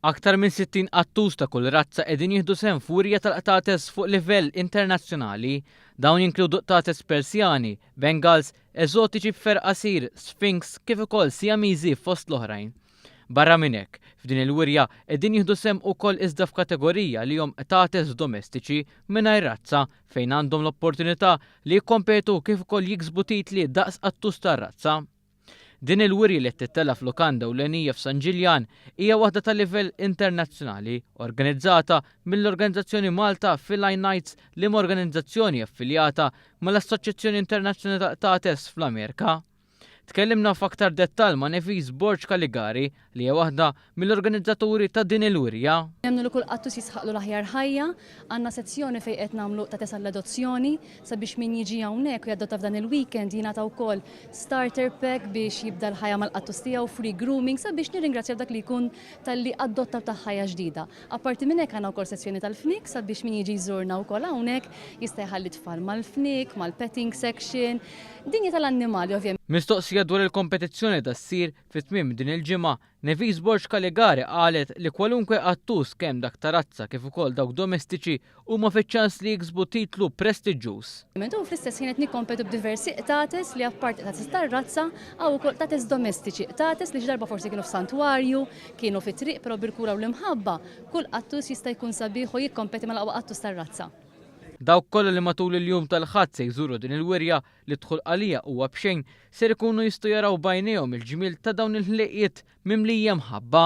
Aktar minn 60 qattus ta' kull razza qegħdin jieħdu sehem f'wirja tal-qtates fuq livell internazzjonali. Dawn jinkludu qtates Persjani, Bengals, eżotiċi b'fer qasir, Sphinx kif ukoll Siamese fost l-oħrajn. Barra minn hekk, f'din il-wirja qegħdin jieħdu sehem ukoll iżda f'kategorija li hom qtates domestiċi mingħajr razza fejn għandhom l-opportunità li jikkompetu kif ukoll jiksbu titli daqs qattus tar-razza. Din il-wirja li qed tittella' f'lukanda ewlenija f'San Ġiljan hija waħda ta' livell internazzjonali organizzata mill-organizzazzjoni Malta Feline Nights liema organizzazzjoni affiljata mal-Assoċjazzjoni Internazzjonali tal-Qtates fl-Amerika. Tkellimna f'aktar dettall ma' Nevis Borg Caligari li hija waħda mill-organizzaturi ta' din il-wirja. Nemmnu li kull qattus jisħaqlu l-aħjar ħajja. Għandna sezzjoni fejn qed nagħmlu qtates għall-adozzjoni sabiex min jiġi hawnhekk u jadotta f'dan il-weekend jingħata wkoll starter pack biex jibda l-ħajja mal-qattus tiegħu, free grooming sabiex nirringrazzjaw dak li jkun talli adotta u tah ħajja ġdida. Apparti minn hekk għandna wkoll sezzjoni tal-fniek sabiex min jiġi jżurna wkoll hawnhekk jista' jħalli t-tfal mal-fniek, mal-petting section, dinja tal-annimali ovvjament. Mistoqsija dwar il-kompetizzjoni li ssir fi tmiem din il-ġimgħa, Nevis Borg Caligari qalet li kwalunkwe qattus kemm dak ta' razza kif ukoll dawk domestiċi huma fiċ-ċans li jiksbu titlu prestiġġuż. U fl-istess ħin qed nikkompetu b'diversi qtates li apparti qtates tar-razza hawn ukoll qtates domestiċi, qtates li xi darba forsi kienu f'santwarju, Kienu fit-triq però bil-kura u l-imħabba, kull qattus jista' jkun sabiħ u jikkompeti mal-aqwa qattus tar-razza. Dawk kollha li matul il-jum tal-Ħadd se jżuru din il-wirja, li d-dħul għaliha huwa b'xejn, ser ikunu jistgħu jaraw b'għajnejhom il-ġmiel ta' dawn il-ħlejqiet mimlija mħabba.